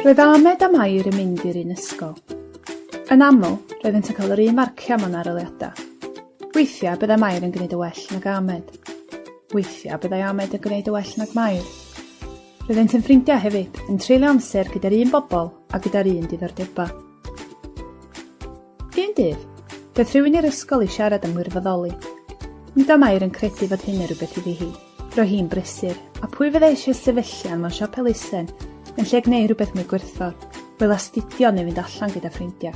Roedd Ahmed a Mair yn mynd i'r un ysgol. Yn aml, roeddent yn cael yr un marciau mewn arholiadau. Weithiau, byddai Mair yn gwneud yn well nag Ahmed. Weithiau, byddai Ahmed yn gwneud yn well nag Mair. Roeddent yn ffrindiau hefyd, yn treulio amser gyda'r un bobl a gyda'r un diddordebau. Un dydd, daeth rhywun i'r ysgol i siarad am wirfoddoli. Nid oedd Mair yn credu fod hyn yn rhywbeth iddi hi. Roedd hi'n brysur, a pwy fyddai eisiau sefyllian mewn siop elusen yn lle gwneud rhywbeth mwy gwerthfawr, fel astudio neu fynd allan gyda ffrindiau?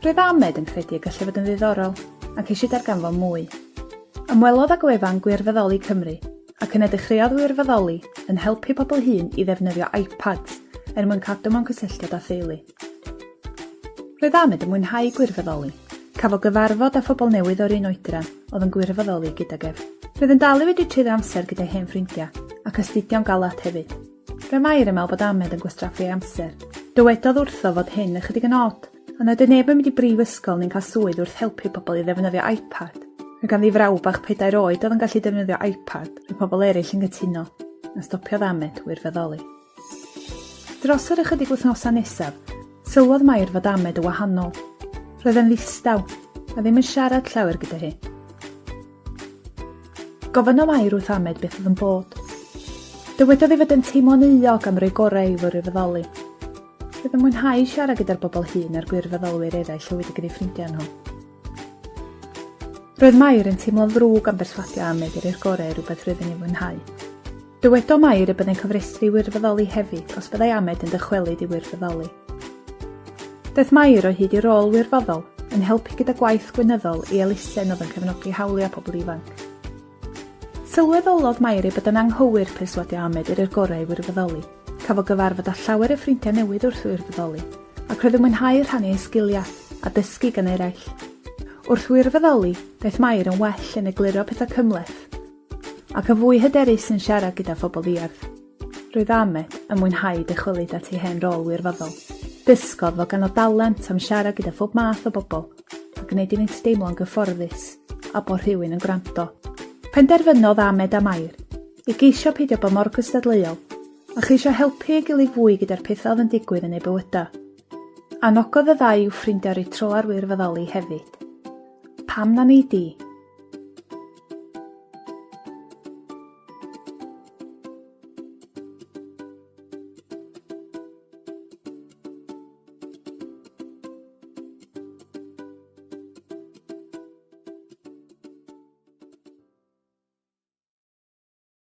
Roedd Ahmed yn credu y gallai fod yn ddiddorol, ac eisiau darganfod mwy. Ymwelodd â gwefan Gwirfoddoli Cymru, ac yna dechreuodd wirfoddoli yn helpu pobl hŷn i ddefnyddio iPads er mwyn cadw mewn cysylltiad â theulu. Roedd Ahmed yn mwynhau gwirfoddoli. Cafodd gyfarfod â phobl newydd o'r un oedran oedd yn gwirfoddoli gydag ef. Roedd yn dal i fedru treulio amser gyda'i hen ffrindiau, ac astudio'n galed hefyd. Roedd Mair yn meddwl bod Ahmed yn gwastraffu ei amser. Dywedodd wrtho fod hyn ychydig yn od, a nad oedd neb yn mynd i brifysgol neu'n cael swydd wrth helpu pobl i ddefnyddio iPad. Roedd ganddi frawd bach pedair oed oedd yn gallu defnyddio iPad, roedd pobl eraill yn cytuno, a stopiodd Ahmed wirfoddoli. Dros yr ychydig wythnosau nesaf, sylwodd Mair fod Ahmed yn wahanol. Roedd e'n ddistaw, a ddim yn siarad llawer gyda hi. Gofynnodd Mair wrth Ahmed beth oedd yn bod. Dywedodd ei fod e'n teimlo'n euog am roi gorau i'w wirfoddoli. Roedd yn mwynhau siarad gyda'r bobl hŷn a'r gwirfoddolwyr eraill oedd wedi gwneud ffrindiau nhw. Roedd Mair yn teimlo'n ddrwg am berswadio Ahmed i roi'r gorau i rywbeth roedd yn ei fwynhau. Dywedodd Mair y byddai'n cofrestru i wirfoddoli hefyd os byddai Ahmed yn dychwelyd i wirfoddoli. Daeth Mair o hyd i rôl wirfoddol yn helpu gyda gwaith gweinyddol i elusen oedd yn cefnogi hawliau pobl ifanc. Sylweddolodd Mair ei bod yn anghywir perswadio Ahmed i roi'r gorau i wirfoddoli. Cafodd gyfarfod â llawer o ffrindiau newydd wrth wirfoddoli, ac roedd yn mwynhau rhannu ei sgiliau a dysgu gan eraill. Wrth wirfoddoli, daeth Mair yn well yn egluro pethau cymhleth, ac yn fwy hyderus yn siarad gyda phobl ddiarth. Roedd Ahmed yn mwynhau dychwelyd at ei hen rôl wirfoddol. Dysgodd fod ganddo dalent am siarad gyda phob math o bobl a gwneud iddynt deimlo'n gyfforddus a bod rhywun yn gwrando. Penderfynodd Ahmed a Mair i geisio peidio bod mor gystadleuol a cheisio helpu ei gilydd fwy gyda'r pethau oedd yn digwydd yn eu bywydau. Anogodd y ddau i'w ffrindiau roi tro ar wirfoddoli hefyd. Pam na nei di?